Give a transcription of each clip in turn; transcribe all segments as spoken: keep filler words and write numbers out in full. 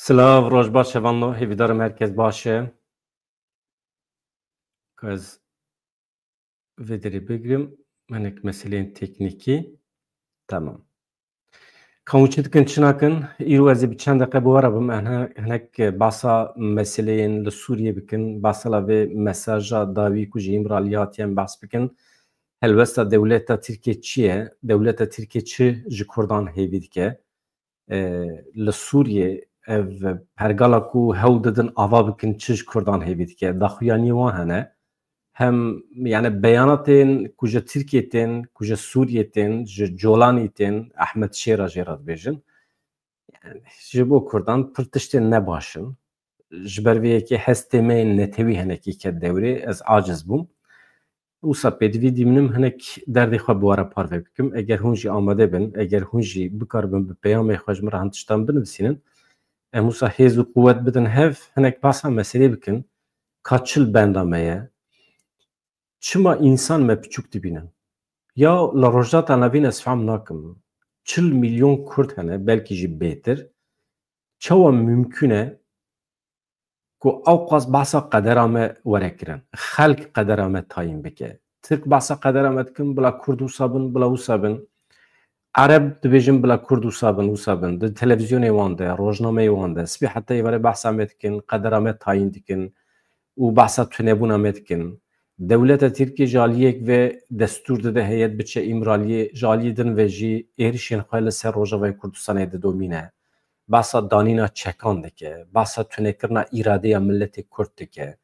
Silav, roj baş hevalno, hêvîdarim herkes baş e. Ez vê derê bigirim, hinek meseleyên teknîkî. Tamam. Ka hûn çi dikin, çi nakin? Îro ez ê bi çend deqe bi we re bim. Em he-, hinek bahsa meseleyên li Sûriyê bikin, bahsa la vê mesaja dawî ku ji Îmraliyê hatiye em behs bikin. Helwesta dewleta Tirkiyê çi ye? Dewleta Tirkiyê çi ji Kurdan hêvî dike? E, li Sûriyê ev pergala ku hewl didin ava bikin, çi ji Kurdan hêvî dike? Daxuyaniyê wan hene. Hem, yani, beyanatên ku ji Tirkiyê tên, ku ji Sûriyê tên, ji Colanî tên, Ehmed Şêra jê re dibêjin. Yani, ji bo Kurdan pir tiştên ne baş in. Ji ber vê yekê hestê me yên netewî hinekî ket dewrê, ez aciz bûm. Wisa pêdivî dîminim hinek derdê xwe bi we re parve bikim. Eger hûn jî amade bin, eger hûn jî bikaribin bi peyamê xwe ji min re hin tiştan binivîsînin, em wisa hêz û quwet bidin hev, hinek bahsa meselê bikin, ka çi li benda me ye, çima însan me piçûk dibînin? Ya li Rojhilata Navîn ez fehm nakim, çil milyon Kurd hene, belkî jî bêtir. Çawa mimkûn e ku ewqas behsa qedera me were kirin? Xelk qedera me tayîn bike. Tirk behsa qedera me dikin, bila Kurd wisa bin, bila wisa bin. Ereb dibêjin, bila Kurd wisa bin, wisa bin. Di televîzyonê wan de, rojnameyê wan de, spî heta êvarê behsa me dikin, qedera me tayîn dikin û behsa tunebûna me dikin. Dewleta Tirkiyê ji aliyek ve destûr dide heyet biçe Îmraliyê, ji aliyê din ve jî êrişên xwe li ser Rojavayê Kurdistanê didomîne. Behsa danîna çekan dike, behsa tunekirina îradeya miletê Kurd dike.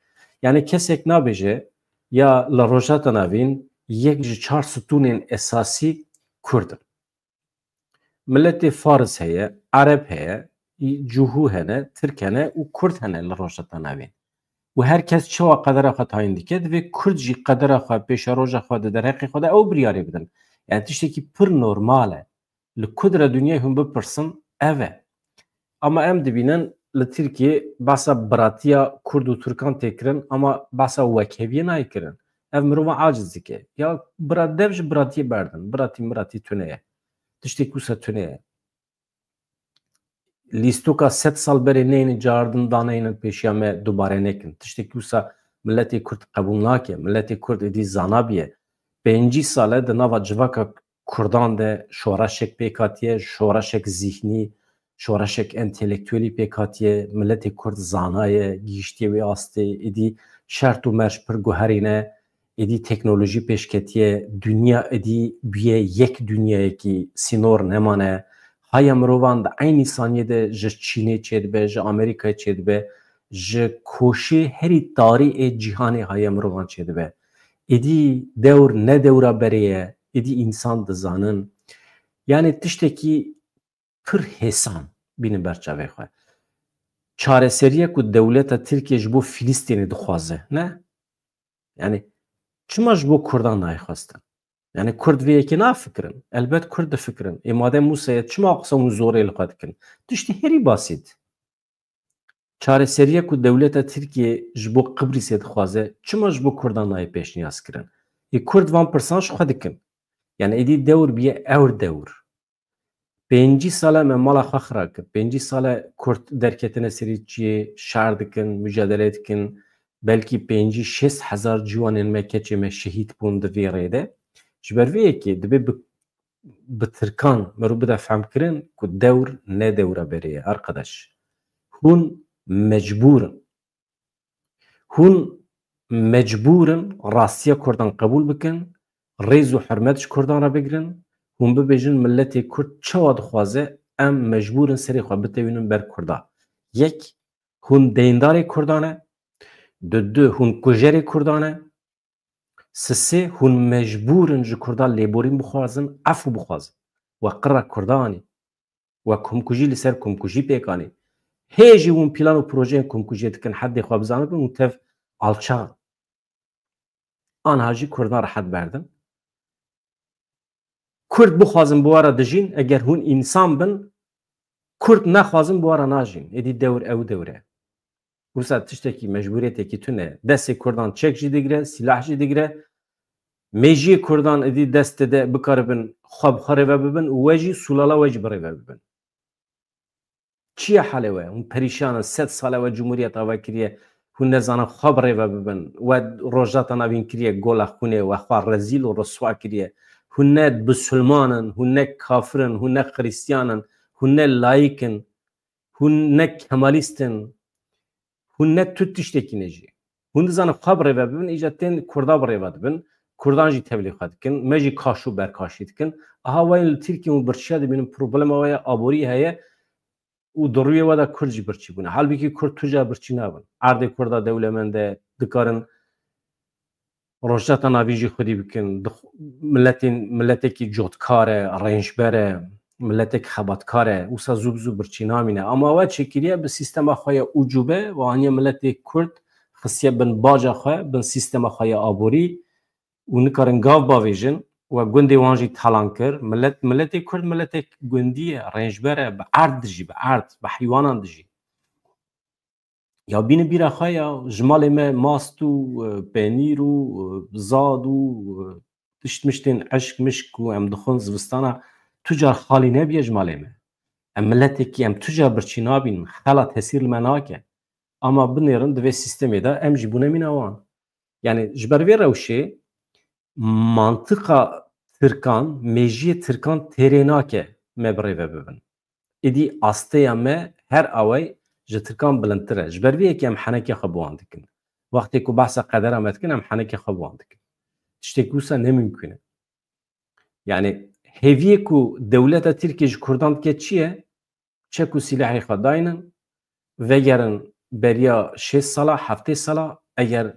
Yani kesek nabêje ya li Rojhilata Navîn yek ji çar stûnên esasî Kurd in. Miletê Faris heye, Ereb heye, Cihû hene, Tirk hene û Kurd hene li Rojhilata Navîn. Û her kes çawa qedera xwe tayîn dike, divê Kurd jî qedera xwe, pêşeroja xwe di derheqê xwe de ew biryarê bidin. Yani tiştekî pir normal e. Li ku dire dinyayê hûn bipirsin, ev e. Ama em dibînin li Tirkiyê behsa biratiya Kurd û Tirkan tê kirin, ama behsa wekheviyê nayê kirin. Ev mirovan aciz dike. Ya bira dev ji biratiyê berdin. Biratî miratî tune ye. Tiştek wisa tune ye. Lîstoka sed sal berê neynin caardin daneynin pêşiya me dubare nekin. Tiştek wisa miletê Kurd qebûl nake. Miletê Kurd êdî zana biye. Pêncî sal e di nava civaka Kurdan de şoreşek pêk hatiye, şoreşek zîhnî, şoreşek entelektuelî pêk hatiye, miletê Kurd zanaye, gihiştiye wê astê, êdî şert û merc pir guherîne, êdî teknolojî pêş ketiye, dinya êdî bûye yek dinyayekî, sînor nemane. Haya mirovan di eynî saniyê de ji Çînê çêdibe, ji Amerîkayê çêdibe, ji koşê herî tarî ê cîhanê haya mirovan çêdibe. Êdî dewr ne dewra berê ye, êdî însan dizanin. Yani tiştekî pir hêsan bînin ber çavê xwe. Çareseriya ku dewleta Tirkiye ji bo Filistînê dixwaze, ne? Yani çima ji bo Kurdan nayê xwestin? Yani Kurd vê yekê nafikirin. Elbet Kurd difikirin. Ê madem wisa ye, çima qisa hûn zorê li xwe dikin? Tiştî herî basît. Çareseriya ku dewleta Tirkiye ji bo Qibrîsê dixwaze, çima ji bo Kurdan nayê pêşniyaz kirin? Ê Kurd van pirsan ji xwe dikin. Yani êdî dewr biye ewr dewr. Pêncî sal e me mala xwe xira kir. Pêncî sal e Kurd derketine serî çiyê, şer dikin, mucadele dikin. Belkî pêncî şêst hezar ciwanên me, keçê me şehîd bûn di vê rê de. Ji ber vê yekê dibe bi, bi Tirkan mirov bide fehmkirin ku dewr ne dewra berê ye, arkadaş. Hûn mecbûr in. Hûn mecbûr in rastiya Kurdan qebûl bikin, rêz û hurmet ji Kurdan re bigirin, hûn bibêjin miletê Kurd çawa dixwaze, em mecbûr in serê xwe bitewînin ber Kurda. Yek, hûn deyndarê Kurdan e, du, du, hûn kujerê Kurdan e, sisê, hûn mecbûr in ji Kurda lêborîn bixwazin, efû bixwazin. We qira Kurda anî. We komkujî li ser komkujî pêk anî. Hê jî hûn plan û projeyên komkujiyê dikin, heddê xwe bizanibin û tev alçax in. Anha jî Kurdan rehet berdin. Kurd bixwazin bi we re dijîn, eger hûn însan bin, Kurd nexwazin bi we re najîn. Êdî dewr ew dewr e. Wisa tiştekî mecbûriyetêkî tune. Destê Kurdan çek jî digire, sîlah jî digire. Mêjiyê Kurdan êdî dest dide bikaribin xwe bi xwe rêve bibin û we jî sûlala we jî bi rêve bibin. Çi ye halê we? Hûn perîşan in, sed sal e we cumhuriyeta we kiriye, hûn nezanin xwe bi rê ve bibin. We Rojhilata Navîn kiriye gola xwînê, we xwe rezîl û riswa kiriye. Hûn ne bisilman in, hûn ne kafir in, hûn ne xirîstiyan in, hûn ne layîk in, hûn ne kemalîst in, hûn ne tu tiştekî ne jî. Hûn dizanin xwe bi rê ve bibin, îca tên Kurda bi rê ve dibin. Kurdan jî tevlî xwe dikin, me jî kaş û berkaşî dikin. Aha we yên li Tirkiye hûn birçiya dibînin, problema we ye, aborî heye û di rûyê we de Kurd jî birçî bûne. Halbûkî Kurd tu car birçî nabin. Erdê Kurda dewlemend e, dikarin Rojhilata Navîn jî xwedî bikin. Dix-, miletên, miletekî cotkar e, rênçber e, miletek xebatkar e. Wisa zû bi zû birçî namîne. Ama we çêkiriye bi sîstema xwe ya ucube, we aniye miletê Kurd xistiye bin baca xwe, bin sîstema xwe ya aborî û nikarin gav bavêjin. We gundê wan jî talan kir. Milet, miletê Kurd miletek gundî ye, rênçber e, bi erd dijî, bi erd, bi heywanan dijî. Ya bînin bîra xwe ya, ji malê me mast û, e, penîr û, e, zad û, e, tişt miştên eşk mişk ku em dixwin zivistana tu car xalî nebiye ji malê me. Em miletekî, em tu car birçî nabînin, xela tesîr li me nake. Ama binêrin di vê sîstemê de em jî bûne mîna wan. Yani ji ber vê rewşê mantiqa Tirkan, mêjiyê Tirkan têrê nake me bi rê ve bibin. Êdî asteya me her away ji Tirkan bilindtir e. Ji ber vê yekê em henekê xwe bi wan dikin. Wextê ku behsa qedera me dikin, em henekê xwe bi wan dikin. Tiştekî wisa ne mimkûn e. Yani hêviyê ku dewleta Tirkiye ji Kurdan dike çi ye? Çek û sîlehê xwe daynin, vegerin beriya şêst sala, heftê sala, eger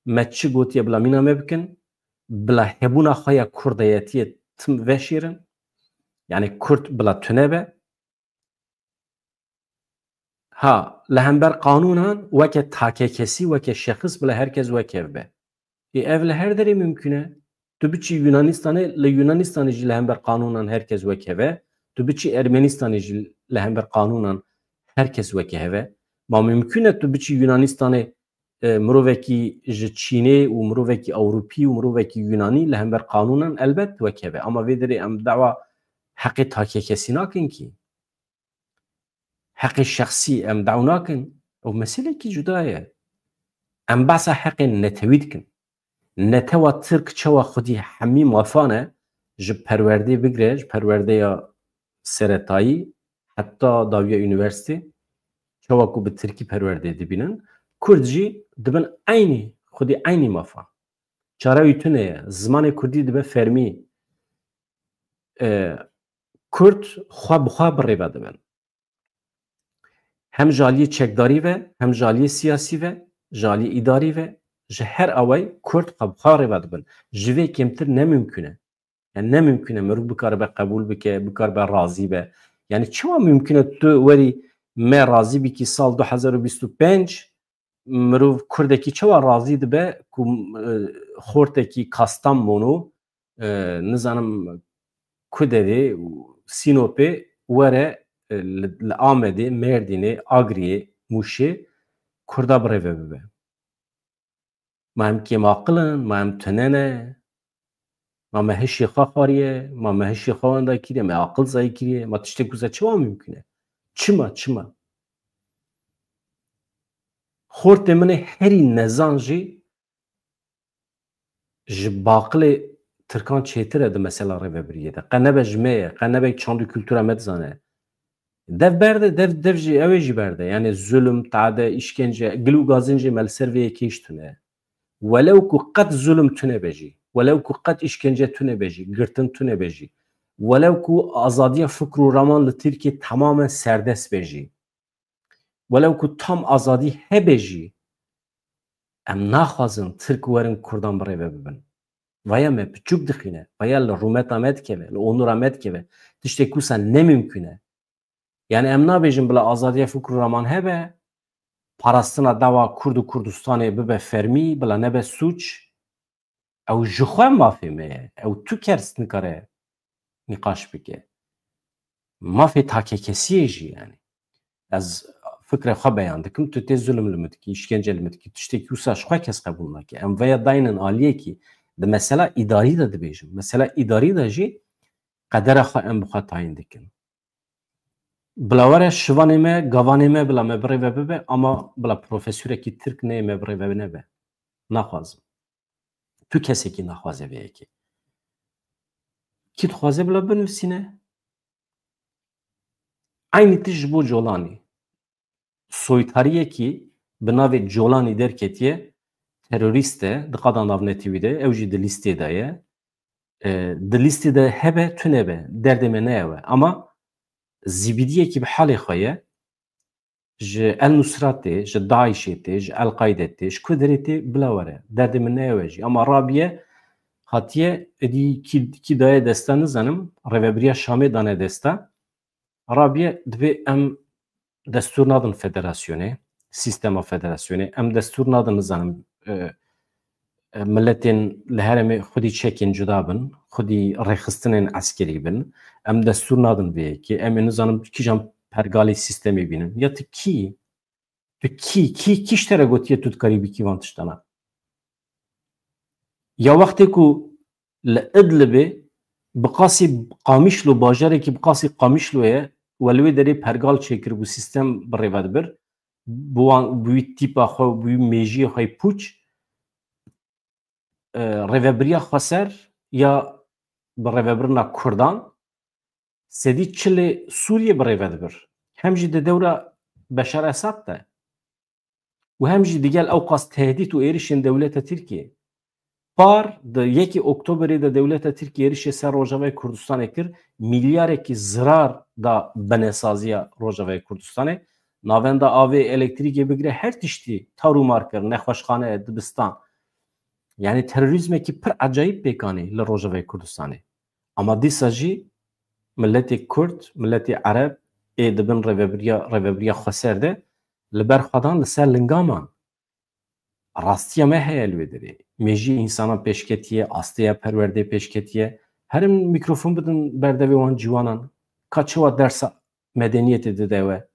me çi gotiye bila mîna me bikin, bila hebûna xwe ya kurdayetiyê tim veşêrin, yani Kurd bila tune be. Ha, li hember qanûnan weke takekesî, weke şexis bila herkes wek hev be. Ê, ev li her derê mimkûn e. Tu biçî Yunanistanê, li Yunanistanê jî li hember qanûnan herkes wek hev e. Tu biçî Ermenistanê jî li hember qanûnan herkes weke hev e. Ma mimkûn e tu biçî Yunanistanê, e, mirovekî ji Çînê û mirovekî Ewropî û mirovekî Yunanî li hember qanûnan elbet wek hev e. Ama vê derê em dawa heqê takekesî nakin kî. Heqê şexsî em daw nakin. Ew meselekî cuda ye. Em behsa heqên netewî dikin. Netewa Tirk çawa xwedî hemî mafan e, ji perwerdê bigre, ji perwerdeya seretayî heta dawiya unîversîtê, çawa ku bi Tirkî perwerdê dibînin, Kurd jî dibin eynî, xwedî eynî mafan. Çare wî tune ye. Zimanê Kurdî dibe fermî. E, Kurd xwe bi xwe bi rê ve dibin. Hem ji aliyê çekdarî ve, hem ji aliyê siyasî ve, ji aliyê îdarî ve, ji her awayî Kurd xwe bi xwe rê ve dibin. Ji vê kêmtir ne mimkûn e. Yani ne mimkûn e mirov bikaribe qebûl bike, bikaribe razî be. Yani çawa mimkûn e tu werî me razî bikî sal du hezar û bîst û pênc, mirov Kurdekî çawa razî dibe ku, e, xortekî Kastamono, e, nizanim ku derê û Sînopê were, e, li, li Amedê, Mêrdînê, Agriyê, Mûşê Kurda bi rê ve bibe. Ma em kêmaqil in, ma em tune ne, ma me hişê xwe xwariye, ma me hişê xwe wenda kiriye, me aqil zayî kiriye, ma tiştê ku ze çawa mimkûn e? Çima, çima? Xortê min ê herî nezan jî ji baqilê Tirkan çêtir e di mesela rêvebiriyê de. Qe nebe ji me ye, qe nebe çand û kultura me dizane. Dev berde, dev, dev jî, ew ê jî berde. Yani zulm, tade, îşkence, gil û gazin jî me li ser vê yekê jî tune. Welew ku qet zulm tune be jî, welew ku qet îşkence tune be jî, girtin tune be jî, welew ku azadiya fikr û raman li Tirkiye tamamen serdest be jî, welew ku tam azadî hebe jî, em naxwazin Tirk werin Kurdan bi rê ve bibin. Vaya me piçûk dixîne, vaya li rûmeta me dikeve, li onura me dikeve. Tiştê ku wisa ne mimkûn e. Yani em nabêjin bila azadiya fikr û raman hebe, parastina dawa Kurd û Kurdistanê bibe fermî, bila nebe sûc. Ew ji xwe mafê me ye. Ew tu kes nikare nîqaş bike. Mafê takekesiyê jî yani. Ez fikre xwe beyan dikim, tu tê zulm li min dikî, îşkence li min dikî, tiştekî wisa ji xwe kes qebûl nake. Em veya daynin aliyekî, di mesela îdarî de dibêjim. Mesela îdarî de jî qedera xwe em bi xwe tayîn dikin. Bila were şivanê me, gavanê me bila me birêve bibe, ama bila profesorekî Tirk neyê me birêve nebe. Naxwazim. Tu kesekî naxwaze vê yekê. Kî dixwaze bila binivîsîne? Eynî tişt ji bo Colanî. Soytariyekî bi navê Colanî derketiye, terorîst e, di qada navnetewî de, ew jî di lîstê de ye. E, di lîstê de hebe, tu nebe, derdê me ne ew e. Ama zîbidiyekî bi halê xwe ye, ji El Nusra tê, ji DAIŞê tê, ji El Qaide tê, ji ku derê tê, bila were. Derdê min ne ew e jî. Ama rabiye, hatiye, êdî kî, kî daye desta nizanim, rêvebiriya Şamê dane desta. Rabiye, divê em destûr nadin federasyonê, sîstema federasyonê. Em destûr nadin, nizanim, e, e, miletên li herêmê xwedî çekên cuda bin, xwedî rêxistinên eskerî bin. Em destûr nadin vê yekê. Em ê nizanim kîjan pergalê sîstemê bînin. Ya tu kî? Tu kî? Kî, kî ji te re gotiye tu dikarî bikî van tiştana? Ya wextê ku li Idlibê bi qasî Qamişlo, bajarekî bi qasî Qamişlo ye, we li wê derê pergal çêkiribû, sîstem bi rêve dibir. Bi wan, bi wî tîpa xwe, bi wî mêjiyê xwe yê pûç, e, rêvebiriya xweser ya bi rêvebirina Kurdan sedî çilê Sûriyê bi rêve dibir. Hem jî di dewra Beşar Esad de û hem jî digel ew qas tehdît û êrişên dewleta Tirkiyê. Par di yekê Oktoberê de dewleta Tirkiyê êrişê ser Rojavayê Kurdistanê kir, milyarekî zirar da binesaziya Rojavayê Kurdistanê. Navenda avê, elektrîkê bigire her tiştî tarûmar kir, nexweşxane, dibistan. Yanî terorîzmekî pir ecayîb pêk anî li Rojavayê Kurdistanê. Ama dîsa jî miletê Kurd, miletê Ereb ê di bin rêvebiriya, rêvebiriya xweser de li ber xwe dan, li ser linga man. Rastiya me heye li wê derê. Mêjiyê însanan pêşketiye, asteya perwerdê pêşketiye. Herin mîkrofon bidin berdevê wan ciwanan. Ka çawa dersa medeniyetê dide we?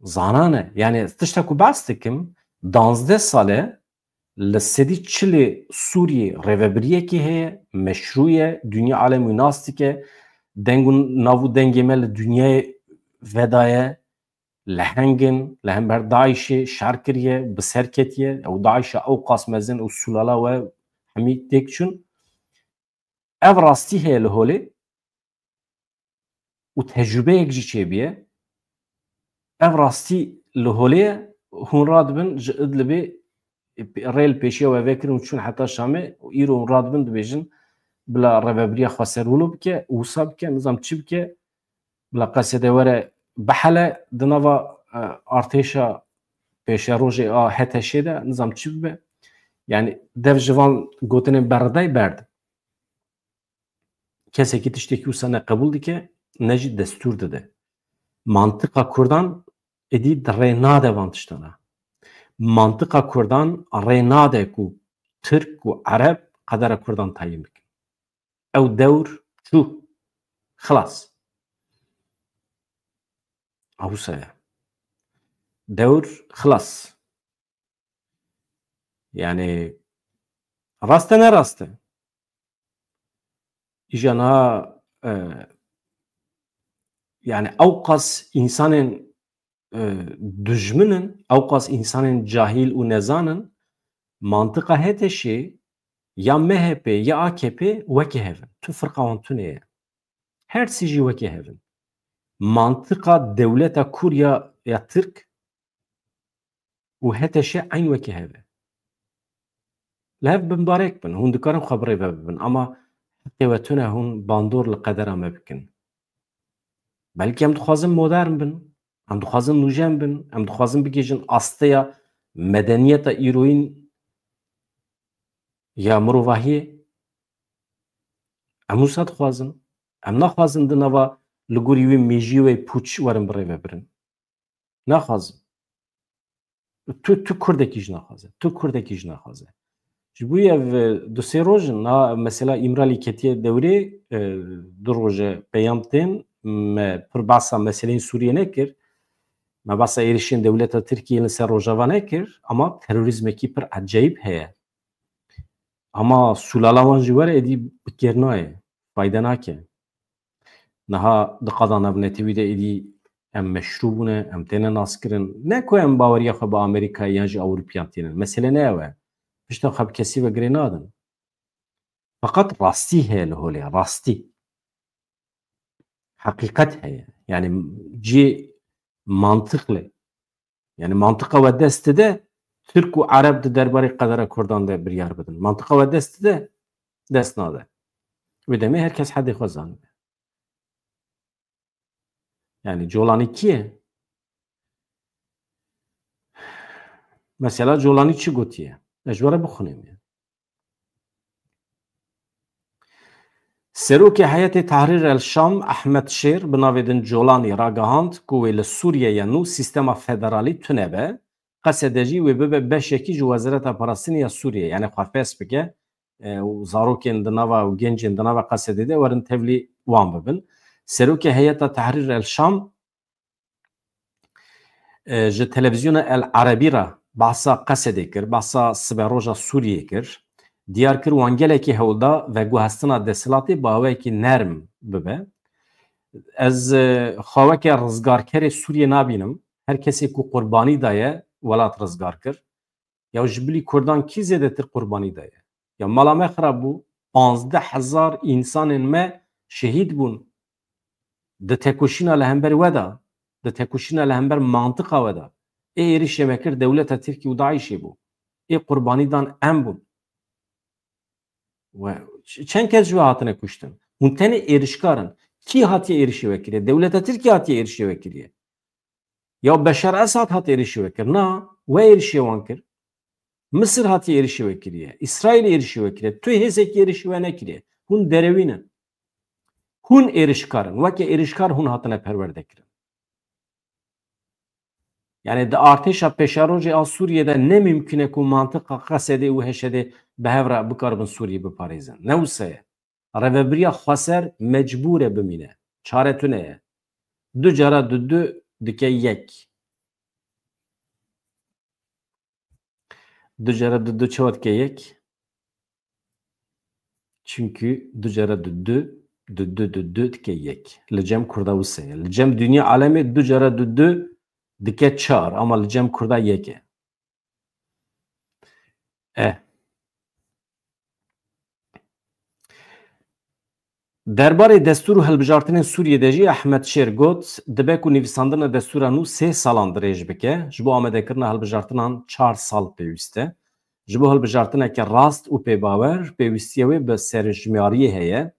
Zanan e. Yani tişta ku behs dikim, danzdeh sal e li sedî çilê Sûriyê rêvebiriyekê heye, meşrû ye, dinya alem wî nas dike, deng û nav û dengê me li dinyayê vedaye, leheng in, li hember DAIŞê şer kiriye, bi ser ketiye, ew DAIŞa ew qas mezin û sulala we hemî têk çûn. Ev rastî heye li holê û tecrûbeyek jî çêbûye. Ev rastî li holê ye, hûn radibin ji Idlibê rê li pêşiya we vekirin û çûn heta Şamê û îro hûn radibin dibêjin, bila rêvebiriya xweser wilo bike, wisa bike, nizam çi bike, bila qesede were bihele di nava, e, artêşa pêşerojê a HTŞê de, nizam çi bibe. Yani dev ji van gotinên berredayî berdin. Kesekî tiştekî wisa ne qebûl dike, ne jî destûr dide. Mantiqa Kurdan êdî di rê nade van tiştana. Mantiqa Kurdan rê nade ku Tirk û Ereb qedera Kurdan tayîn bikin. Ew dewr çû. Xilas. Awisa ye. Dewr xilas. Yani rast e, ne rast e? Îja niha, e, yani ew qas însanên, e, dijmin in, ew qas însanên cahîl û nezan in, mantiqa HTŞê ya MHP ya AKP wekî hev in. Tu firqa wan tune ye. Her sî jî wekî hev in. Mantiqa dewleta Kur ya, ya Tirk û HTŞ eyn wekî hev e. Li hev bimbarek bin, hûn dikarin xwe birêve bibin, ama heqê we tune hûn bandor li qedera me bikin. Belkî em dixwazin modern bin, em dixwazin nûjen bin, em dixwazin bigihîjin asteya medeniyeta îroyîn ya mirovahiyê. Em wisa dixwazin. Em naxwazin di nava li gorî wê mêjiyê wê pûç werin birêve birin. Naxwazim. Tu, tu Kurdekî jî naxwaze. Tu Kurdekî jî naxwaze. Ji bo ev, e, du sê roj in, na mesela Îmralî ketiye dewrê, e, du roje peyam tên, me pir behsa meseleyên Sûriyê nekir. Me behsa êrişên dewleta Tirkiyê li ser Rojava nekir, ama terorîzmekî pir ecayîb heye. Ama sulala wan jî were êdî bi kêr nayê, fayde nake. Niha di qada navnetewî de êdî em meşrû bûne, em têne naskirin. Ne ku em baweriya xwe bi Amerîkayê yan jî Ewropiyan tînin. Mesele ne ew e. Pişta xwe bi kesî ve girê nadin. Feqet rastî heye li holê, rastî. Heqîqet heye. Yani cî mantiqle. Yani mantiqa we dest dide, Tirk û Ereb di derbarê qedera Kurdan de biryar bidin. Mantiqa we dest dide, dest nade. Wê demê her kes hedê xwe zanibe. Yani Colanî kî ye? Mesela Colanî çi gotiye? Ez ji we re bixwînim ya. Serokê Heyetê Tahrir el Şam Ehmed Şêr bi navê din Colanî ragihand ku wê li Sûriyeya nû sîstema federalî tune be, Qesedê jî wê bibe beşekî ji Wezareta Parastinê ya Sûriyê, yani xwe fes bike, e, û zarokên di nava û gencên di nava Qesedê de werin tevlî wan bibin. Serokê Heyeta Tahrir el Şam e, ji televîzyona El Erebî re behsa Qesedê kir, behsa siberoja Sûriyê kir. Diyar kir wan gelekî hewl da veguhestina desthilatê bi awayekî nerm bibe. Ez, e, xwe weke rizgarkerê Sûriyê nabînim. Her kesê ku qurbanî daye, welat rizgar kir. Ya ji bilî Kurdan kî zêdetir qurbanî daye? Ya mala me xirab bû, panzdeh hezar însanên me şehîd bûn. Di tekoşîna li hember we de, di tekoşîna li hember mantiqa we de. Ê êrişê me kir dewleta Tirkî û DAIŞê bû. Ê qurbanî dan em bûn. We ç-, çend kes ji we hatine kuştin? Hûn tenê êrişkar in. Kî hatiye êrişê we kiriye? Dewleta Tirkî hatiye êrişê we kiriye. Ya Beşar Esad hat êrişê we kir. Na, we êrişê wan kir. Misir hatiye êrişê we kiriye. Îsraîl êrişê we kiriye. Tu hêzekî êrişê we nekiriye. Hûn derewî ne. Hûn êrişkar in. Weke êrişkar hûn hatine perwerde kirin. Yani di artêşa pêşerojê a Sûriyê de ne mimkun e ku mantiqa Qesedê û Heşedê bi hev re bikaribin Sûriyê biparêzin. Ne wisa ye. Rêvebiriya xweser mecbûr e bimîne. Çare tune ye. Du cara du du dike yek. Du cara du du çawa dike yek? Çünkü du cara du du, du du du du dike yek. Li cem Kurda wisa ye. Li cem dinya alemê du cara du du dike çar, ama li cem Kurda yek e. E. Derbarê destûr û hilbijartinên Sûriyê de jî Ehmed Şêr got, dibe ku nivîsandina destûra nû sê salan dirêj bike. Ji bo amadekirina hilbijartinan çar sal pêwîst e. Ji bo hilbijartineke rast û pêbawer, pêwîstiya wê bi serjimiyariyê heye.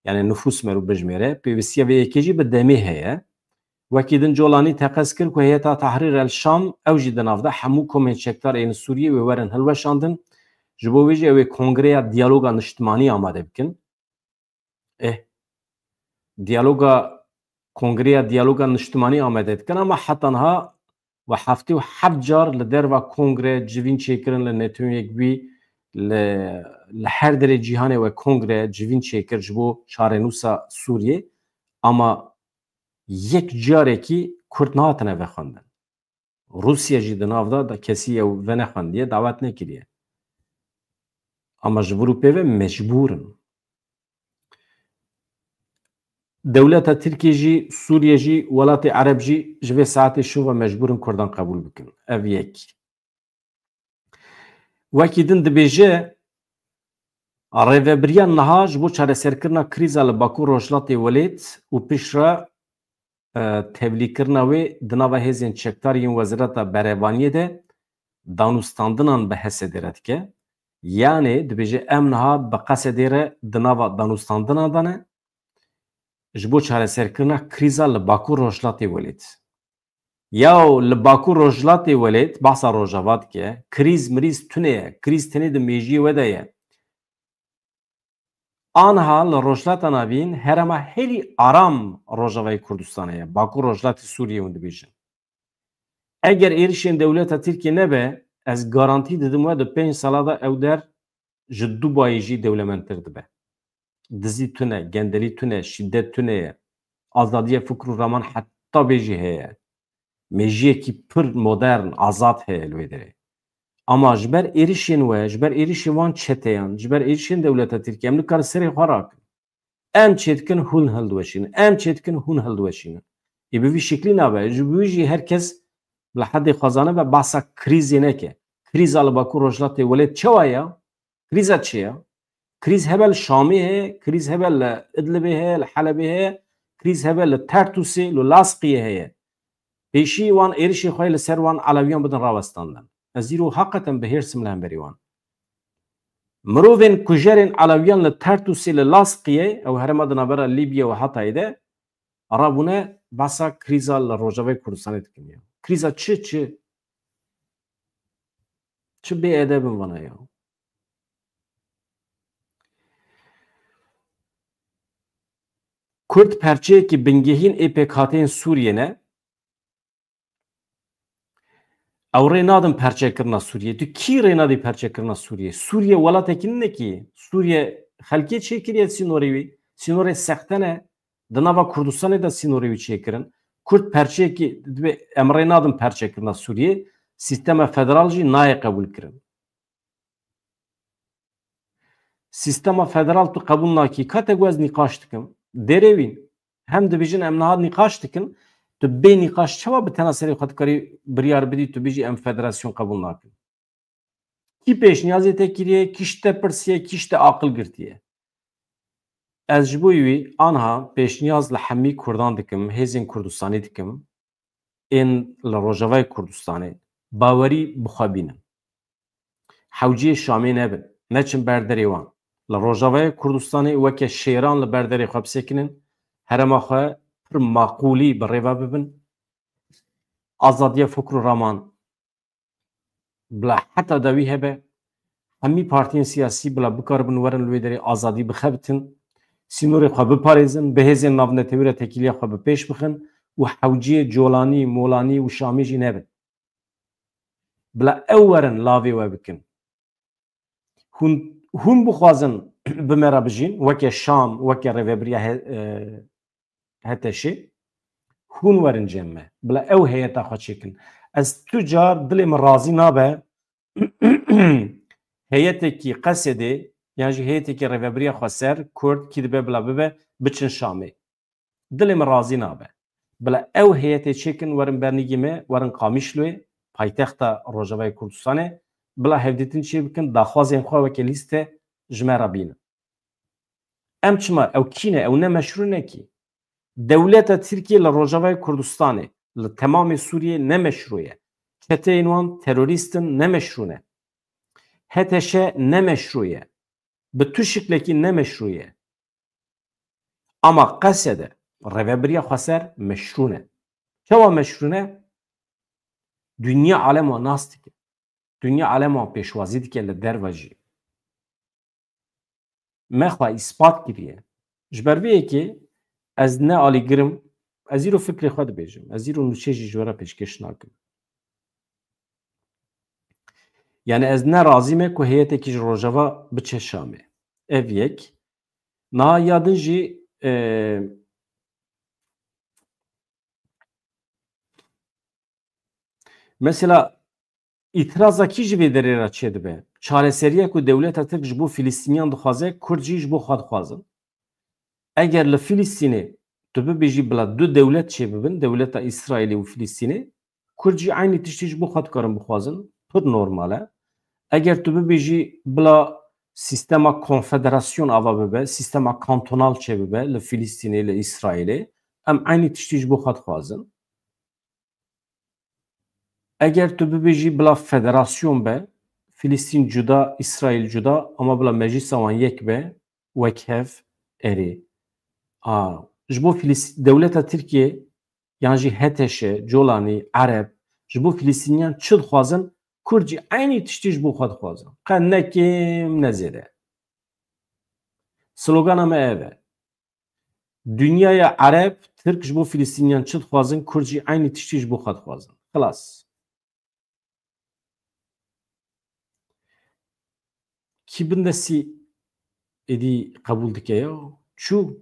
Yani nifûs merû bijmêre, pêwîstiya vê yekê jî bi demê heye. Wekî din Colanî teqez kir ku Heyeta Tahrir el Şam ew jî di nav de hemû komên çekdar ên Sûriyê wê werin hilweşandin. Ji bo wê jî ew ê kongreya diyaloga niştimanî amade bikin. Eh, diyaloga, kongreya diyaloga niştimanî amade dikin, ama heta niha we heftê û heft car li derva kongre civîn çêkirin, li Netewên Yekbûyî, li, li her derê cîhanê we kongre civîn çêkir ji bo çarenûsa Sûriyê, ama yek carekî Kurd nehatine vexwendin. Rûsya jî di nav de, de kesî ew venexwendiye, dawet nekiriye. Ama ji vir û pê ve mecbûr in. Dewleta Tirkiye jî, Sûriye jî, welatê Ereb jî ji vê saetê şûn ve mecbûr in Kurdan qebûl bikin. Ev yek. Wekî din dibêje, rêvebiriya niha ji bo çareserkirina krîza li Bakur Rojhilatê Welêt û piştre, e, tevlîkirina wê di nava hêzên çekdar yên Wezareta Berevaniyê de danûstandinan bi Hesedê re dike. Yanê dibêje, em niha bi Qesedê re di nava danûstandinan de ne ji bo çareserkirina krîza li Bakur Rojhilatê Welêt. Yaw li Bakur Rojhilatê Welêt, behsa Rojava dike, krîz mirîz tune ye, krîz tenê di mêjiyê we de ye. Aniha li Rojhilata Navîn herêma herî aram Rojavayê Kurdistanê ye, Bakur Rojhilatê Sûriyê hûn dibêjin. Eger êrişên dewleta Tirkiyê nebe, ez garantî didim we di pênc sala de ew der ji Dubayê jî dewlemendtir dibe. Dizî tune, gendelî tune, şîdet tune ye. Azadiya fikr û raman heta bê jî heye. Mêjiyekî pir modern, azad heye li wê derê. Ama ji ber êrişên we, ji ber êrişên wan çeteyan, ji ber êrişên dewleta Tirkiyê em nikarin serê xwe rakin. Em çêdikin, hûn hildiweşînin. Em çêdikin, hûn hildiweşînin. Ê bi vî şeklî nabe. Ji bo wî jî her kes li hedê xwe zanibe behsa krîzê neke. Krîza li Bakur Rojhilatê welêt çawa ye? Krîza çi ye? Krîz hebe li Şamê heye, krîz hebe li Idlibê heye, li Helebê heye, krîz hebe li Tertûsê, li Lasqiyê heye. Pêşî wan êrişê xwe li ser wan Elewiyan bidin rawestandin. Ez îro heqeten bi hêrs im li hemberî wan. Mirovên kujerên Elewiyan li Tertûsê, li Lasqiyê, ew herêma di navbera Lîbya û Hetayê de, rabûne behsa krîza li Rojavayê Kurdistanê dikin ya. Krîza çi, çi? Çi bêedeb in vana ya. Kurd perçeyekî bingehîn ê pêkhateyên Sûriyê ne. Ew rê nadin perçekirina Sûriyê. Tu kî rê nadî perçekirina Sûriyê? Sûriye welatekî nine kî. Sûriye xelkê çêkiriye sînorê wî. Sînorê sexte ne. Di nava Kurdistanê de sînorê wî çêkirin. Kurd perçeyekî dibe, em rê nadin perçekirina Sûriyê. Sîstema federal jî nayê qebûlkirin. Sîstema federal tu qebûl nakî. Ka te got ez nîqaş dikim. Derê wîn. Hem dibêjin em niha nîqaş dikin. Tu bê nîqaş çawa bi tena serê xwe dikarî biryar bidî, tu bêjî em federasyon qebûl nakin? Kî pêşniyazê te kiriye, kî ji te pirsiye, kî ji te aqil girtiye? Ez ji bo wî anha pêşniyaz li hemî Kurdan dikim, hêzên Kurdistanê dikim, ên li Rojavayê Kurdistanê bawerî bi xwe bînin. Hewciyê Şamê nebin, neçin ber derê wan. Li Rojavayê Kurdistanê weke şêran li ber derê xwe bisekinin, herêma xwe pir maqûlî bi rê ve bibin. Azadiya fikr û raman bila heta dawî hebe. Hemî partiyên siyasî bila bikaribin werin li wê derê azadî bixebitin. Sînorê xwe biparêzin, bi hêzên navnetewî re têkiliya xwe bi pêş bixin û hewciyê Colanî, Molanî û Şamî jî nebin. Bila ew werin lavê we bikin. Hûn, hûn bixwazin bi me re bijîn, weke Şam, weke rêvebiriya he-, e, HTŞê, hûn werin cem me. Bila ew heyeta xwe çêkin. Ez tu car dilê min razî nabe, heyetekî Qesedê, yan jî heyetekî Rêvebiriya Xweser, Kurd, kî dibe bila bibe, biçin Şamê. Dilê min razî nabe. Bila ew heyetê çêkin, werin bernîgî me, werin Qamişloyê, paytexta Rojavayê Kurdistanê, bila hevdîtin çêbikin, daxwazên xwe weke lîste ji me re bînin. Em çima, ew kî ne, ew ne meşrû ne kî. Dewleta Tirkiyê li Rojavayê Kurdistanê, li temamê Sûriyê ne meşrû ye. Çeteyên wan terorîst in, ne meşrû ne. HTŞ ne meşrû ye. Bi tu şiklekî ne meşrû ye. Ama Qesede, rêvebiriya Xweser meşrû ne. Çawa meşrû ne? Dinya alem wan nas dike. Dinya alem wan pêşwazî dike li derve jî. Me xwe îspat kiriye. Ji ber vê yekê ez ne alîgir im, ez îro fikrê xwe dibêjim. Ez îro nûçe jî ji we re pêşkêş nakim. Yani ez ne razî me ku heyetekî ji Rojava biçe Şamê. Ev yek. Niha ya din jî, e, mesela, îtiraza kî ji vê derê re çêdibe? Çareseriya ku dewleta Tirk ji bo Filistîniyan dixwaze, Kurd jî ji bo xwe dixwazin. Eger li Filistînê tu bibêjî bila du dewlet çêbibin, dewleta Îsraîlê û Filistînê, Kurd jî eynî tiştî ji bo xwe dikarin bixwazin, pir normal e. Eger tu bibêjî bila sîstema konfederasyon ava bibe, sîstema kantonal çêbibe li Filistînê, li Îsraîlê, em eynî tiştî ji bo xwe dixwazin. Eger tu bibêjî bila federasyon be, Filistîn cuda, Îsraîl cuda, ama bila meclisa wan yek be, wek hev, erê. A, ji bo Filist-, dewleta Tirkiyê, yan jî HTŞ, Colanî, Ereb, ji bo Filistîniyan çi dixwazin, Kurd jî eynî tiştî ji bo xwe dixwazin. Qe ne kêm ne zêde. Slogana me ev e. Dinyaya Ereb, Tirk ji bo Filistîniyan çi dixwazin, Kurd jî eynî tiştî ji bo xwe dixwazin. Xilas. Kî bindestî êdî qebûl dike ya? Çû.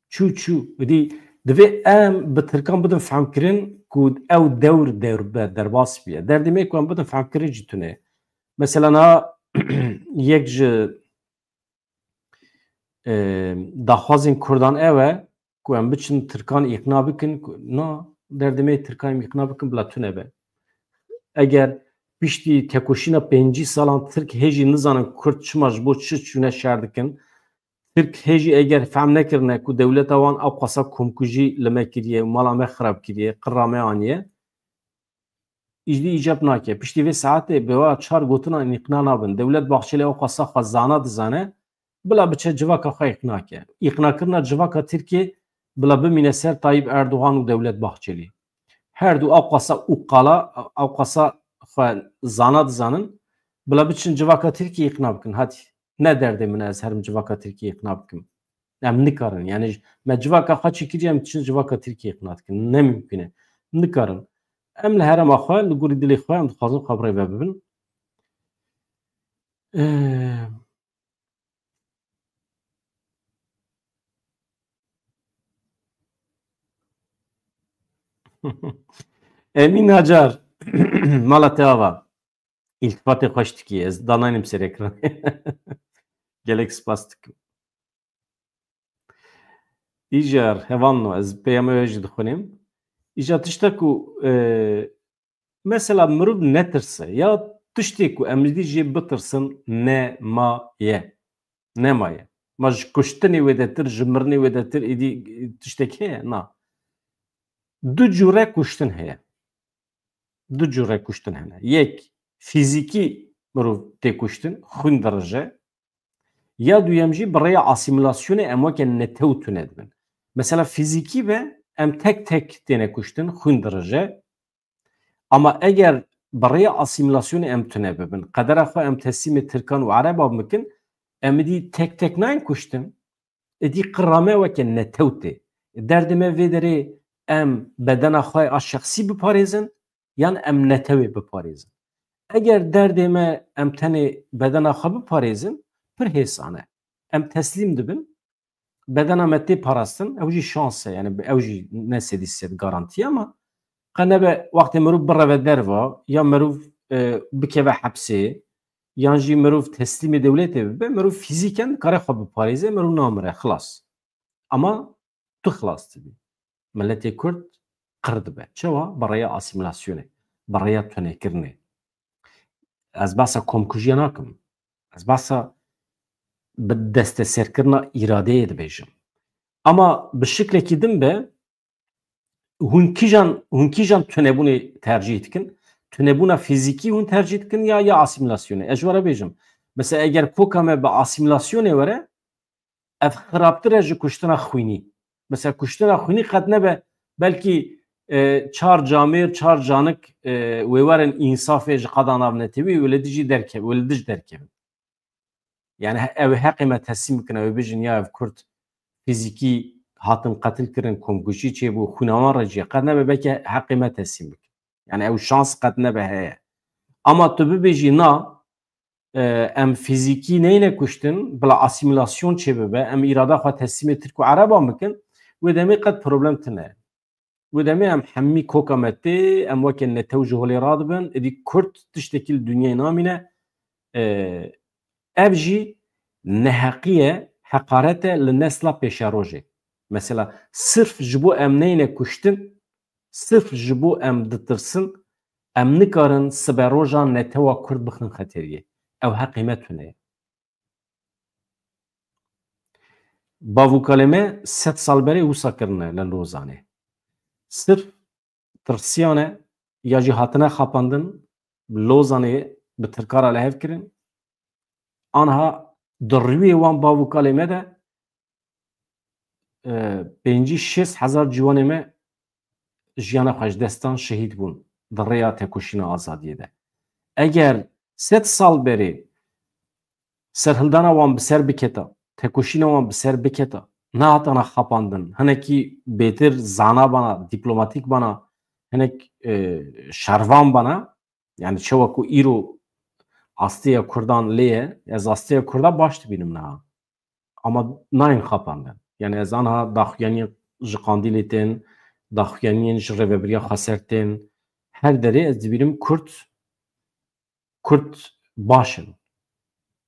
Çû, çû. Êdî divê em bi Tirkan bidin fehmkirin ku ew dewr, dewr be, derbas bûye. Derdê me ku em bidin fehmkirin jî tune. Mesela niha yek ji e, daxwazên Kurdan ew e ku em biçin Tirkan îqna bikin, ku na, derdê me Tirkan em îqna bikin bila tune be. Eger piştî tekoşîna pêncî salan Tirk hê jî nizanin Kurd çima ji bo çi çûne şer dikin, Tirk hê jî eger fehm nekirine ku dewleta wan ew qasa komkujî li me kiriye û mala me xirab kiriye, qira me aniye, îjdî îcab nake. Piştî vê saetê bi wa çar gotinan îqna nabin. Dewlet Bahçelî ew qasa xwe zana dizane, bila biçe civaka xwe îqna ke. Îqnakirina civaka Tirkiyê bila bimîne ser Tayyip Erdogan û Dewlet Bahçelî. Her du ew qasa û qala, ew qasa xwe zana dizanin, bila biçin civaka Tirkiyê îqna bikin. Hatî. Ne derdê min e ez herim civaka Tirkiyê îqna bikim. Em nikarin. Yani j-, me civaka xwe çêkiriye, em diçin civaka Tirkiyê îqna dikin. Ne mimkun e. Nikarin. Em li herêma xwe, li gorî dilê xwe, em dixwazin xwe bi rê ve bibin. Ee, Emîn Hacar, mala te ava. Îltifatê xweş dikî. Ez danaynim ser ekranê. Gelek spas dikim. Îcar, hevalno, ez peyama wê jî dixwînim. Îcar tişta ku, e, mesela mirov netirse, ya tiştê ku em li dî jê bitirsin, nemaye. Nemaye. Ma ji kuştinê wêdetir, ji mirinê wêdetir, êdî tiştek heye? Na. Du cure kuştin heye. Du cure kuştin hene. Yek, fîzîkî mirov tê kuştin, xwîn dirije. Ya duyem jî bi rêya asîmîlasyonê em weke netew tune dibin. Mesela fîzîkî be em tek tek têne kuştin, xwîn dirije. Ama eger bi rêya asîmîlasyonê em tune bibin, qedera xwe em teslîmê Tirkan û Ereban bikin, em dî tek tek nayên kuştin. Êdî qira me weke netew tê. Derdê me vê derê em bedena xwe a şexsî biparêzin, yan em netewê biparêzin. Eger derdê me em tenê bedena xwe biparêzin, pir hêsan e. Em teslîm dibin, bedena me tê parastin, ew jî şans e, yani ew jî ne sedî sed garantî ye, ama qe nebe wextê mirov bireve derva, ya mirov, e, bikeve hepsê, yan jî mirov teslîmê dewletê bibe, mirov fîzîken dikare xwe biparêze, mirov namire, xilas. Ama tu xilas dibî. Miletê Kurd qir dibe. Çawa? Bi rêya asîmîlasyonê, bi rêya tunekirinê. Ez behsa komkujiya nakim. Ez behsa bi desteserkirina îradeyê dibêjim. Ama bi şiklekî din be, hûn kîjan, hûn kîjan tunebûnê tercîh dikin? Tunebûna fîzîkî hûn tercîh dikin ya, ya asîmîlasyonê? Ez ji we re bêjim. Mesela eger koka me bi asîmîlasyonê were, ev xirabtir e ji kuştina xwînî. Mesela kuştina xwînî qet nebe, belkî, e, çar camêr, çar canik, e, wê werin însafê ji qada navnetewî û li dijî derkevin, û li dij derkevin. Yani he-, ew heqê me teslîm bikin, ew bêjin ya ev Kurd fîzîkî hatin qetil kirin, komkujî çêbû, xwîna wan reciye. Qet nebe belkî heqê me teslîm bikin. Yani ew şans qet nebe heye. Ama tu bibêjî na, e, em fîzîkî neyne kuştin, bila asîmîlasyon çêbibe, em îrada xwe teslîmê Tirk û Ereban bikin, wê demê qet problem tine. Wê demê em hemî koka me tê, em weke netew ji holê radibin, êdî Kurd tiştekî li dinyayê namîne. E, ev jî neheqî ye, heqaret e li nesla pêşerojê. Mesela sirf ji bo em neyne kuştin, sirf ji bo em ditirsin, em nikarin siberoja netewa Kurd bixin xeteriyê. Ew heqê me tune ye. Bav û kalê me sed sal berê wisa kirine li Lozanê. Sirf tirsiyane ya jî hatine xapandin, Lozanê bi Tirka re li hev kirin. Anha di rûyê wan bav û kalê me de, e, pêncî şêst hezar ciwanê me jiyana xwe ji dest dan, şehîd bûn di rêya tekoşîna azadiyê de. Eger sed sal berê serhildana wan bi ser biketa, tekoşîna wan bi ser biketa, nehatana xapandin, hinekî bêtir zana bana, dîplomatîk bana, hinek, e, şervan bana, yani çawa ku îro astiya Kurdan lê ye, ez astiya Kurda baş dibînim niha. Ama nayên xapandin. Yani ez anha daxuyaniyên ji Qandîlê tên, daxuyaniyên ji Rêvebiriya Xweser tên. Her derê ez dibînim Kurd, Kurd baş in.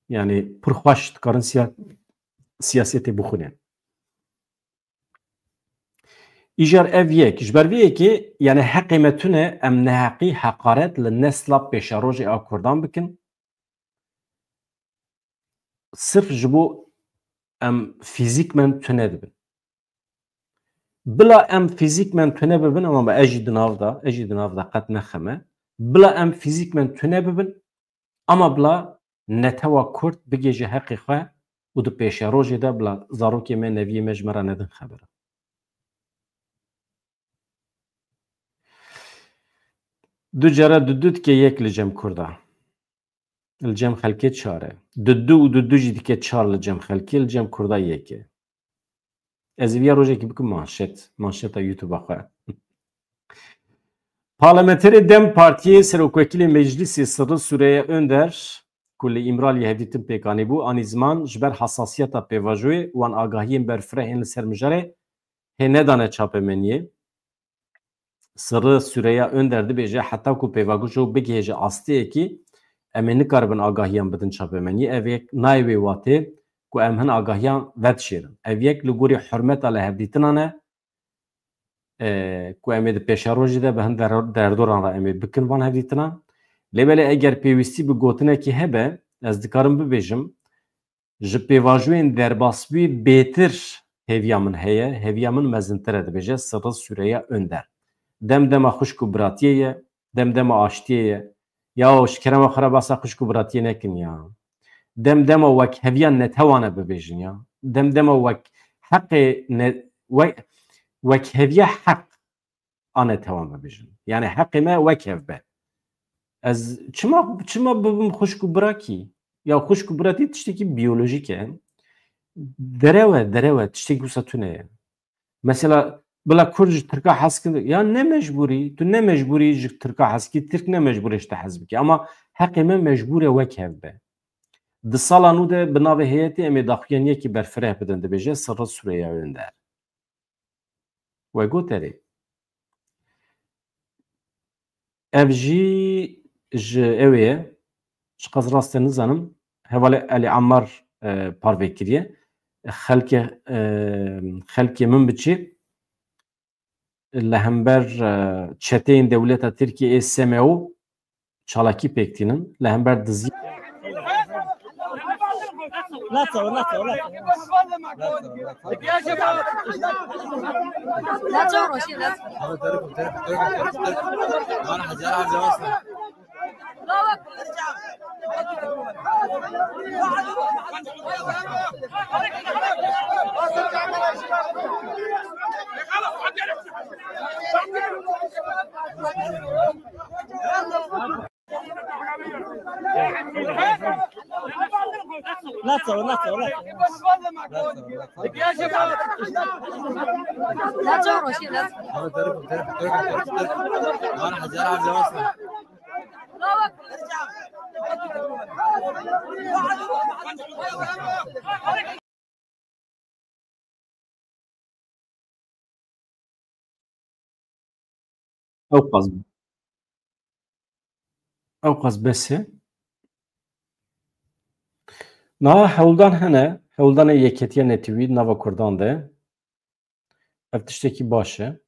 Yani pir xweş dikarin siya-, siyasetê bixwînin. Îcar ev yek. Ji ber vê yekê, yani heqê me tune, em neheqî, heqaret li nesla pêşerojê a Kurdan bikin. Sirf ji bo em fîzîkmen tune dibin. Bila em fîzîkmen tune bibin, ama ez jî di nav de, ez jî di nav de qet nexeme. Bila em fîzîkmen tune bibin, ama bila netewa Kurd bigêje heqê xwe û di pêşerojê de bila zarokê me, neviyê me ji me re nedin xebera. Du cara du du dike yek li cem Kurda. Li cem xelkê çar e. Du du û du du jî dike çar li cem xelkê, li cem Kurda yek e. Ez ê viya rojekî bikim manşet. Manşeta YouTube-a xwe. Parlamenterê DEM Partiyê Serokwekîlê Meclîsê Sirri Süreyya Önder, ku li Îmraliyê hevdîtin pêk anîbû, anî ziman ji ber hasasiyeta pêvajoyê wan agahiyên berfireh ên li ser mijarê hê nedane çapemeniyê. Sirri Süreyya Önder dibêje, heta ku pêvajoy bigihêje asteyekî, em ê nikaribin agahiyan bidin çapemeniyê. Ev yek nayê wê watê ku em hin agahiyan vedişêrin. Ev yek li gorî hurmeta li hevdîtinan e, e, ku em ê di pêşerojê de bi hin der-, derdoran re em ê bikin van hevdîtinan. Lê belê eger pêwîstî bi gotinekî hebe, ez dikarim bibêjim, ji pêvajoyên derbasbûyî bêtir hêviya min heye, hêviya min mezintir e, dibêje Sirri Süreyya Önder. Dem dema xwişk û biratiyê ye, dem dema aştiyê ye. Ya ji kerema xwe re basa xwişk û biratiyê nekin ya. Dem dema wekheviya netewane bibêjin ya. Dem dema wek heqê ne, wek, wekheviya heq a netewan bibêjin. Yani heqê me wekhev be. Ez çima, çima bibim xwişk û birakî? Ya xwişk û biratî tiştekî biyolojîk e. Derew e, derew e, tiştekî wisa tune ye. Mesela bila Kurd ji Tirka hez kir, ya ne mecbûrî, tu ne mecbûrî ji Tirka hez kî, Tirk ne mecbûrê ji te hez bike. Ama heqê me mecbûr e wekhev be. Di sala nû de bi navê heyetê em ê daxuyaniyekî berfireh bidin, dibêje Sirri Süreyya Önder. We got erê. Ev jî ji ew ê ye. Çiqas rast e nizanim. Hevalê Elî Ammar, e, parve kiriye. Xelkê, e, xelkê min biçî li hember, e, çeteyên dewleta Tirkiyê ê S M O çalakî pêk tînin. Li hember dizî. Ew qas, ew qas bes e. Niha hewldan hene, hewldanê yeketiya netewî nava Kurdan de. Ev tiştekî baş e.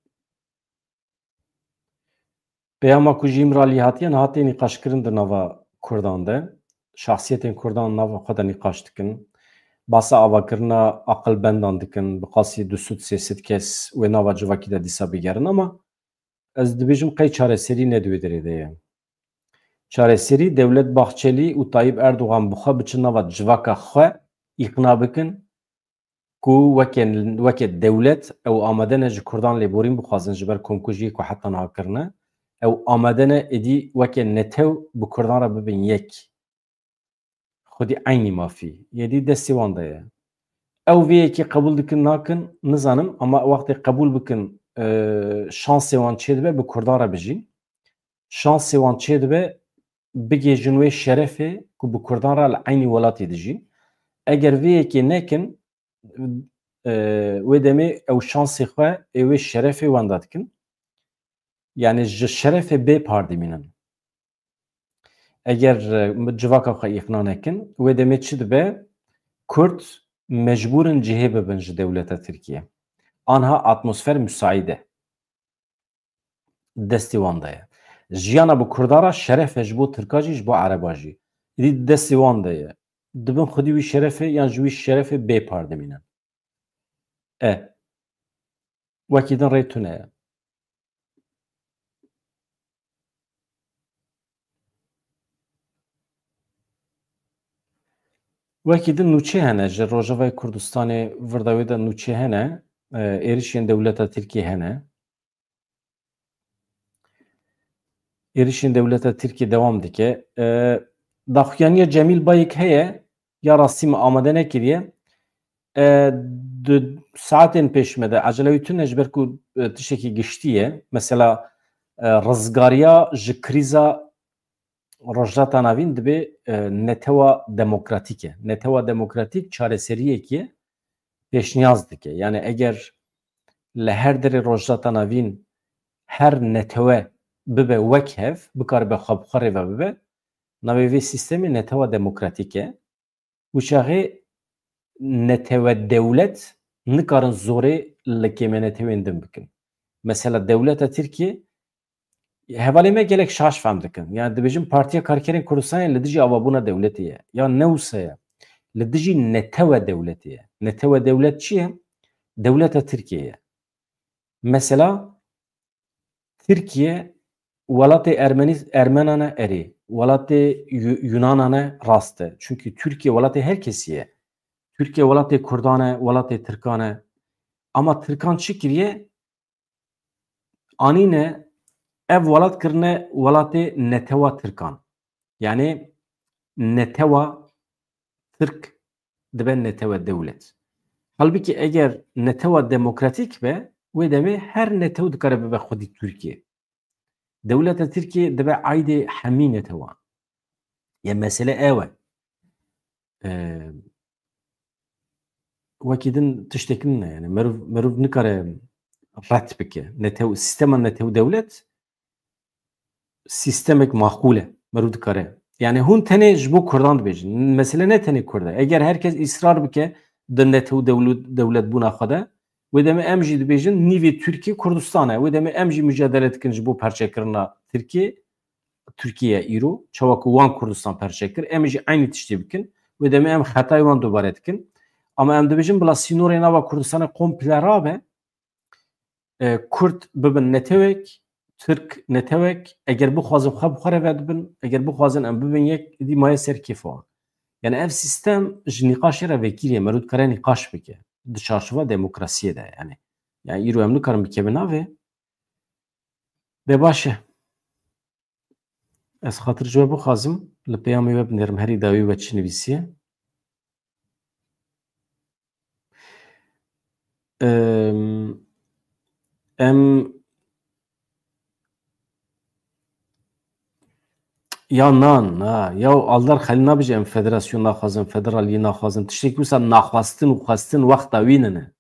Peyama ku ji Îmraliyê hatiye, niha tê nîqaşkirin di nava Kurdan de. Şahsiyetên Kurdan nava xwe de nîqaş dikin. Basa avakirina aqilbendan dikin. Bi qasî du sed sê sed kes wê nava civakî de dîsa bigerin. Ama ez dibêjim qey çareserî ne di wê derê de ye. Çareserî dewlet Bahçelî û Tayyip Erdogan bi xwe biçin nava civaka xwe îqna bikin ku weke, weke dewlet ew amade ne ji Kurdan lêborîn bixwazin ji ber komkujiyê ku heta niha kirine. Ew amade ne êdî weke netew bi Kurdan re bibin yek. Xwedî eynî mafî. Êdî destê wan de ye. Ew vê yekê qebûl dikin nakin, nizanim, ama wextê qebûl bikin, e, şansê wan çêdibe bi Kurdan re bijîn. Şansê wan çêdibe bigihêjin wê şerefê ku bi Kurdan re li eynî welatê dijîn. Eger vê yekê nekin, e, wê demê ew şansê xwe ê wê şerefê wenda dikin. Yani ji şerefê bê par dimînin. Eger, e, civaka xwe îqna nekin, wê demê çi dibe? Kurd mecbûr in cihê bibin ji dewleta Tirkiye. Anha atmosfer müsait e. Destê wan de ye. Jiyana bi Kurda re şeref e, ji bo Tirka jî, ji bo Ereba jî. Îdî destê wan de ye. Dibin xwedî wî şerefê yan ji wî şerefê bê par dimînin. E. Wekî din rê tune ye. Wekî din nûçe hene, ji Rojavayê Kurdistanê vir de wê de nûçe hene, e, êrişên dewleta Tirkiyê hene. Êrişên dewleta Tirkiyê dewam dike. E, daxuyaniya Cemîl Bayik heye, ya rastî me amade nekiriye. E, du saetên pêş me de, ecele wî tune ji ber ku, e, tiştekî giştî ye. Mesela, e, rizgariya ji krîza Rojhilata Navîn dibê, e, netewa demokratîk e. Netewa demokratîk çareseriyekê pêşniyaz dike. Yani eger li her derê Rojhilata Navîn her netewe bibe wek hev, bikaribe xwe bi xwe rê ve bibe, navê vê sîstemê netewa demokratîk e. Û çaxê netewe dewlet nikarin zorê li kêmenetewên din bikin. Mesela dewleta Tirkiye, hevalê me gelek şaş fehm dikin. Yani dibêjin Partiya Karkerên Kurdistanê li dijî avabûna dewletê ye. Ya ne wisa ye. Li dijî netewe dewletê ye. Netewe dewlet çi ye? Dewleta Tirkiye ye. Mesela Tirkiye welatê Ermenî-, Ermenan e, erê. Welatê Yu-, Yunanan e, rast e. Çünkü Tirkiye welatê her kesî ye. Tirkiye welatê Kurdan e, welatê Tirkan e. Ama Tirkan çi kiriye? Anîne ev welat kirine welatê netewa Tirkan. Yani netewa Tirk dibe netewe dewlet. Halbikî eger netewa demokratîk be, wê demê her netew dikare bibe xwedî Tirkiye. Dewleta Tirkiye dibe aydê hemî netewan. Ya mesele ew e. Ee, wekî din tiştek nîne, yani merov, merov nikare red bike. Netew, sîstema netew dewlet sîstemek maqûl e. Merov dikare. Yani hûn tenê ji bo Kurdan dibêjin. Mesele ne tenê Kurd e. Eger herkes îsrar bike di netew dewlet, dewlet bûna xwe de, wê demê em jî dibêjin nîvê Tirkiye Kurdistan e. Wê demê em jî mücadele dikin ji bo perçekirina Tirkiye. Tirkiye îro, çawa ku wan Kurdistan perçe kir, em jî eynî tiştê bikin. Wê demê em xetayê wan dubare dikin. Ama em dibêjin bila sînorê nava Kurdistanê komple rabe, e, Kurd bibin netewek, Tirk netewek, eger bixwazin xwe bi xwe re vedibin, eger bixwazin em bibin yek, dî maye ser kêfa wan. Yani ev sîstem ji nîqaşê re vekiriye, merû dikare nîqaş bike. Di çarçova demokrasiyê de yani. Yani îro em nikarin bikevin navê. De baş e. Ez xatir ji we bixwazim, li peyamê we binêrim, herî dawî we çi nivîsiye? Em, em, ya nan, ha, ya Aldar Xelîl nabêje em federasyon naxwazin, federaliyê naxwazin. Tiştekî wisa naxwastin û xwestin wexta wî nine.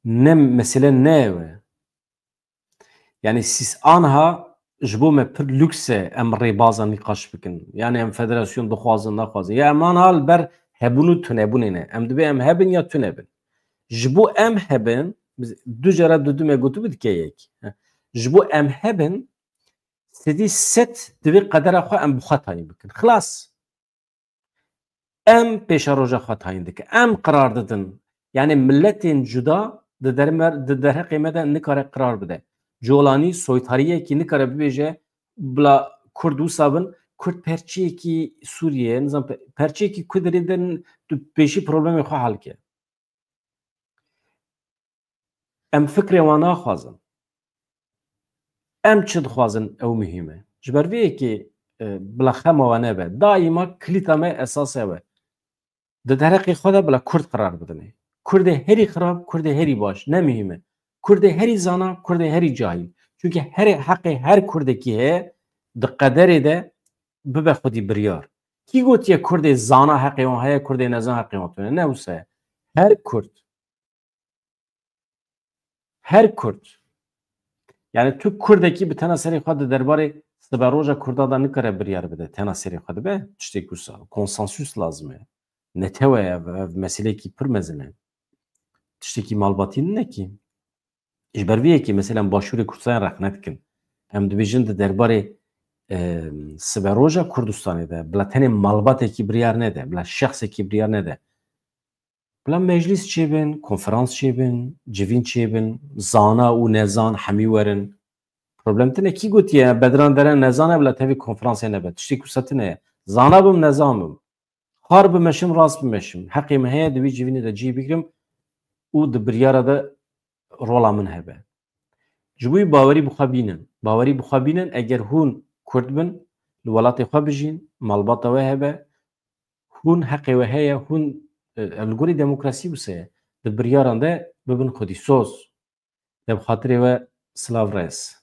Ne, mesele ne ew e. Yani sîs anha ji bo me pir lûks e em rêbaza nîqaş bikin. Yani em federasyon dixwazin, naxwazin. Ya em anha li ber hebûn û tunebûnê ne. Em dibê em hebin ya tunebin. Ji bo em hebin, biz du cara du du me gotibû dike yek. Ji bo em hebin, sedî sed divê qedera xwe em bi xwe tayîn bikin. Xilas. Em pêşeroja xwe tayîn dikin. Em qirar didin. Yani miletên cuda di dermer-, di derheqê me de nikare qirar bide. Colanî soytariyekî nikare bibêje bila Kurd wisa bin, Kurd perçeyekî Sûriye, nizam pe-, perçeyekî Kudirê de n-, tu pêşî problemê xwe hal ke. Em fikrê wan naxwazin. Em çi dixwazin ew muhîm e. Ji ber vê yekê, e, bila xema we nebe. Daîma kilîta me esas ew e. Di derheqê xwe de bila Kurd qirar bidinê. Kurdê herî xirab, Kurdê herî baş, ne muhîm e. Kurdê herî zana, Kurdê herî cahîl. Çunke herê heqê her Kurdekî heye di qederê de bibe xwedî biryar. Kî gotiye Kurdê zana heqê wan heye, Kurdê nezan heqê wan tune? Ne wisa ye. Her Kurd. Her Kurd. Yani tu Kurdekî bi tena serê xwe di derbarê siberoja Kurda da nikare biryar bide, tena serê xwe dibe, tiştê ku sa-, konsensus lazim e. Netewe ev, ev meselekî pir mezin e. Tiştekî malbatî nine ki. Ji ber vê yekê, mesela, Başûrê Kurdistanê rexne dikin. Em dibêjin di derbarê, e, siberoja Kurdistanê de, bila tenê malbatekî biryar nede, bila şexsekî biryar nede. Bila meclîs çêbin, konferans çêbin, civîn çêbin, zana û nezan hemî werin. Problem tine kî gotiye, Bedran Deren nezan e, bila tevî konferansê nebe. Tiştê ku sa tine ye. Zana bim, nezan bim. Xar bimeşim, rast bimeşim. Heqê min heye di wî civînê de cihê bigirim û di biryara de rola min hebe. Ji bo wî bawerî bi xwe bînin. Bawerî bi xwe bînin, eger hûn Kurd bin, li welatê xwe bijîn, malbata we hebe, hûn heqê we heye, hûn, e, li gorî demokrasî wise ye, di biryaran de bibin xwedîsoz. Te bi xatirê we silav rêz.